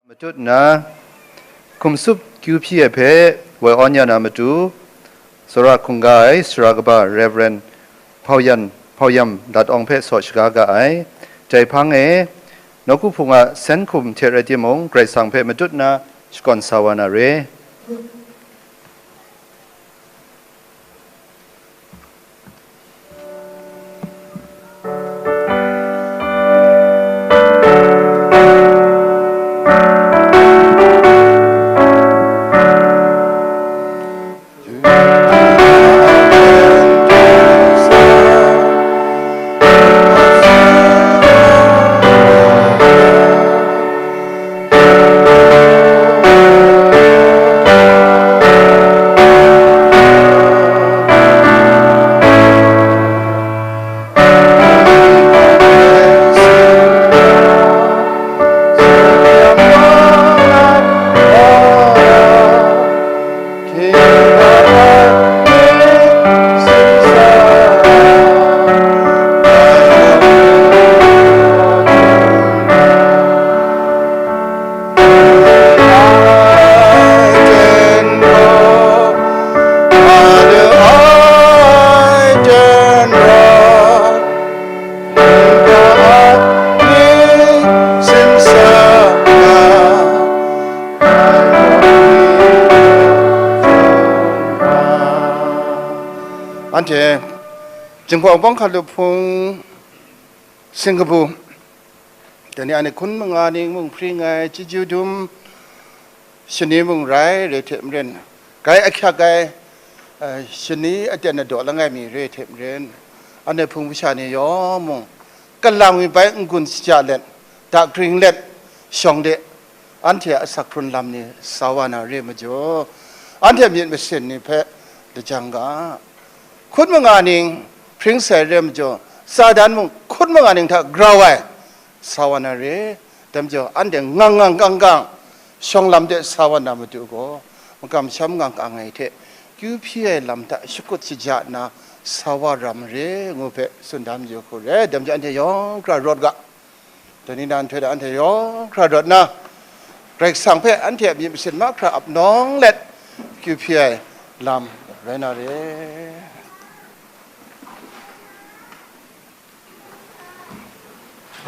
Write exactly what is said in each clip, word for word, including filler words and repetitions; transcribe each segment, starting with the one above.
Matut nna, hkum tsup kyu hpyi ai hpe woi awn ya na matu, tsawra hkungga ai sara kaba Rev. Hpauyan, Hpauyam Lat Awng hpe saw shaga ga ai. Dai hpang e, nawku hpung a sen hkum hte rai timung, Karai Kasang hpe matut nna shakawn sa wa na re. Anhte Jinghpaw Bawng Hkalup Hpung Singkabu, dai ni anhte hkun manga ning mung hpring ai, chyeju dum shani mung rai, re hte maren, grai ahkyak ai, eh, shani aten adaw langai mi re hte maren, anhte hpung masha ni yawng mung, kalang mi bai n-gun shaja let, dakring let, shawng de, anhte a asak hkrun lam ni sa wa na re majaw, anhte myit masin ni hpe lajang ga, hkun manga ning hpring sai re majaw, Satan mung hkun manga ning hta grau ai, sa wa na re. Dai majaw, anhte ngang ngang kang kang shawng lam de sa wa na matu gaw, makam sham ngang kang ai hte, kyu hpyi ai lam hta shakut shaja nna sa wa ram re, ngu hpe tsun da mayu hku re. Dai majaw, anhte yawng hkra rawt ga. Dai ni na nhtoi hta anhte yawng hkra rawt nna, Karai Kasang hpe anhte a myit masin mahkra ap nawng let, kyu hpyi ai lam rai na re.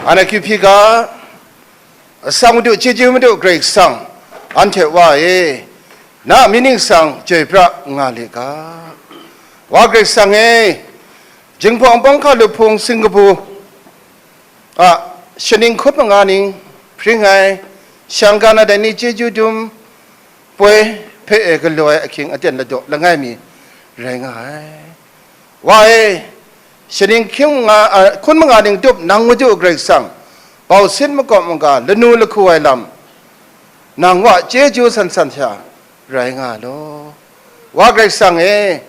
Anhte kyu hpyi ga, asak Madu, chyeju Madu Karai Kasang, anhte Wa e, na myit ningsang chyoi pra nga le ga. Wa Karai Kasang e, Jinghpaw Bawng Hkalup Hpung Singkabu a shaning hkun manga ning hpring ai, shang ga na dai ni chyeju dum poi hpe e galaw ai ahkying aten ladaw langai mi rai nga ai. Wa e, shaning hkying nga, a, hkun manga ning tup nang Madu Karai Kasang, bau sin makawp maga lanu lahku ai lam, nang Wa chyeju san san sha rai nga law. Wa Karai Kasang e,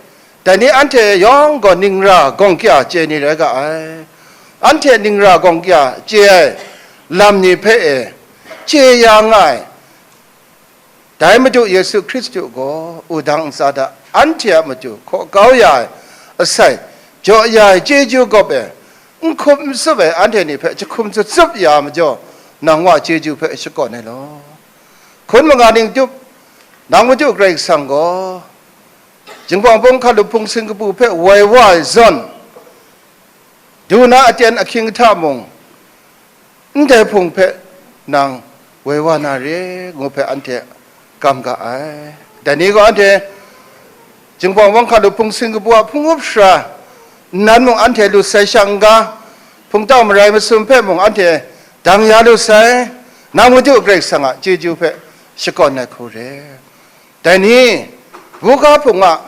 dai ni anhte yawng gaw ningra gawng kya chye ni rai ga ai. Anhte ningra gawng kya chye ai lam ni hpe e chye ya nga ai. Dai Madu Yesu Hkristu gaw wudang ntsa hta anhte a matu hkaw kau ya ai, asai jaw ya ai chyeju gawp e, n hkum n tsup ai anhte ni hpe jahkum jatsup ya majaw, nang Wa chyeju hpe shakawn ai law. Hkun manga ning tup, nang Madu Karai Kasang gaw, Jinghpaw Bawng Hkalup Hpung Singkabu hpe woi wa ai zawn, du na aten ahkying hta mung, ndai hpung hpe nang woi wa na re, ngu hpe anhte kam ga ai. Dai ni gaw anhte Jinghpaw Bawng Hkalup Hpung Singkabu a hpung up sara nnan mung anhte lut sai, shang n ga, hpungtau marai masum hpe mung anhte dang ya lut sai, nang Madu Karai Kasang a chyeju hpe shakawn ai hku re. Dai ni, buga hpung a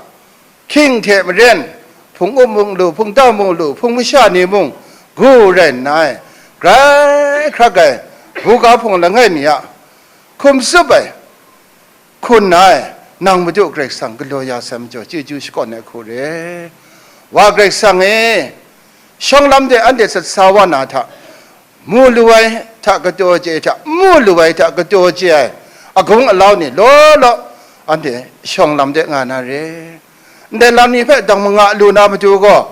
hkying hte maren, hpung up mung lu, hpungtau mung lu, hpung masha ni mung gu rai nna, grai hkrak ai buga hpung langai mi a hkum tsup ai, hkun na ai, nang Madu Karai Kasang galaw ya sai majaw, chyeju shakawn ai hku re. Wa Karai Kasang e, shawng lam de anhte sat sa wa na hta, mu lu ai hta kataw chye ai hta, n mu lu ai hta kataw chye ai agung alau ni law law, anhte shawng lam de nga na re. Ndai lam ni hpe dang manga lu na matu gaw,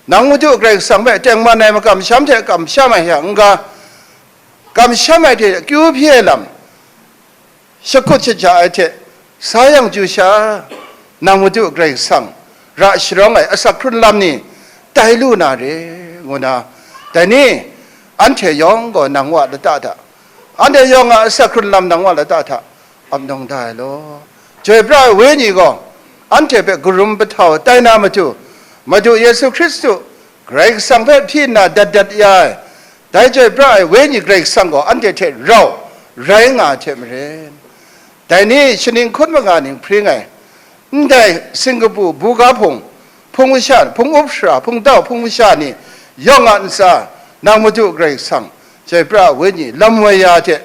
nang Madu Karai Kasang hpe tengman ai makamsham hte kamsham ai hte n-ga, kamsham ai hte akyu hpyi ai lam, shakut shaja ai hte sa yang chyu sha, nang Madu Karai Kasang ra sharawng ai asak hkrun lam ni tai lu na re, ngu na, dai ni anhte yawng gaw nang Wa lata hta, anhte yawng a asak hkrun lam nang Wa lata hta ap nawng da ai law. Chyoi pra ai Wenyi gaw anhte hpe karum pahtau tai na matu, Madu Yesu Hkristu Karai Kasang hpe hpyi nna dat dat ya ai, dai chyoi pra ai Wenyi Karai Kasang gaw anhte hte rau rai nga ai hte maren, dai ni shaning hkun manga ning hpring ai, ndai Singkapu buga hpung, hpung masha, hpung up sara, hpung dau, hpung masha ni yawng a ntsa, nang Madu Karai Kasang, chyoi pra ai Wenyi lam woi ya hte,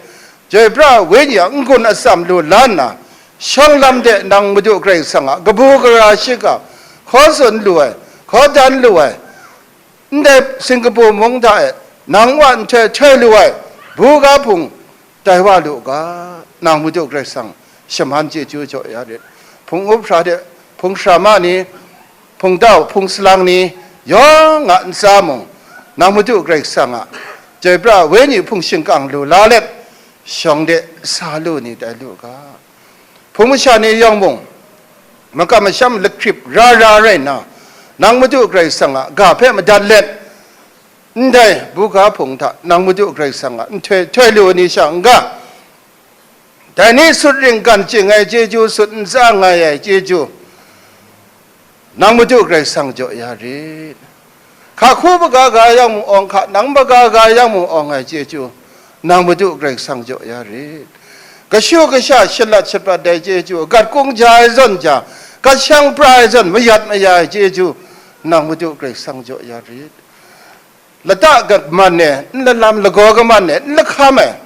chyoi pra ai Wenyi a n-gun atsam lu la nna, shawng lam de nang Madu Karai Kasang a kabu gara shiga, hkaw tsun lu ai, hkaw dan lu ai, ndai Singkapu mung hta e nang Wa nhtoi htoi lu ai buga hpung tai wa lu u ga, nang Madu Karai Kasang shaman chyeju jaw ya rit. Hpung up hkra de, hpung sara ma ni, hpung dau, hpung salang ni yawng a ntsa mung, nang Madu Karai Kasang a chyoi pra ai Wenyi hpung shingkang lu la let, shawng de sa lu ni tai lu u ga. Hpung masha ni yawng mung, makam masham lahkrip ra ra rai nna, nang Madu Karai Kasang a ga hpe madat let, ndai buga hpung hta nang Madu Karai Kasang a nhtoi htoi lu ai ni sha n-ga, dai ni sut ring gan ching ai chyeju, sut ntsa nga ai chyeju, nang Madu Karai Kasang jaw ya rit. Hka hku maga ga yang mung awng, hka nang maga ga yang mung awng ai chyeju, nang Madu Karai Kasang jaw ya rit. Kashu kasha shalat shaprat ai chyeju, gat kung ja ai zawn ja, gat shang pra ai zawn mayat maya ai chyeju, nang Madu Karai Kasang jaw ya rit. Lata kaman e n lalam, lagaw kaman e n lahkam ai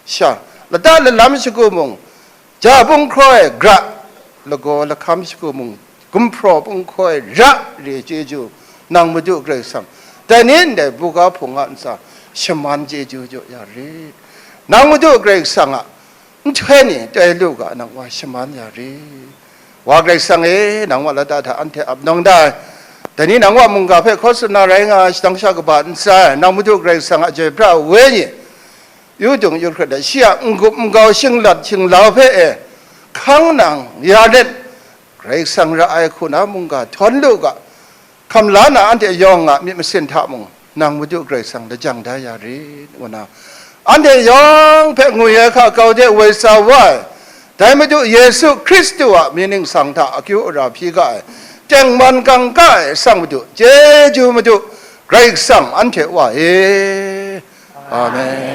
sha, lata lalam shagu mung, ja bung hkraw ai gra, lagaw lahkam shagu mung, gumhpraw bung hkraw ai ra re chyeju, nang Madu Karai Kasang, dai ni ndai buga hpung a ntsa shaman chyeju jaw ya rit. Nang Madu Karai Kasang a nhtoi ni tai lu ga, nang Wa shaman ya rit. Wa Karai Kasang e, nang Wa lata hta anhte ap nawng da ai, dai ni nang Wa mungga hpe hkaw tsun na rai nga ai, shadang sha kaba ntsa e, nang Madu Karai Kasang a chyoi pra ai Wenyi, yu dung yu hkrit ai, shi a n-gup n-gau, shinglat shinglau hpe e hkang nang ya let, Karai Kasang ra ai hku na mungga htawn lu ga, hkam la na anhte yawng a myit masin hta mung, nang Madu Karai Kasang lajang da ya rit, ngu na, anhte yawng hpe ngwi ai hka kau de woi sa wa ai, dai Madu Yesu Hkristu a mying ningsang hta akyu ara hpyi ga ai, tengman kangka ai Asak Madu, chyeju Madu, Karai Kasang anhte Wa e. Amen.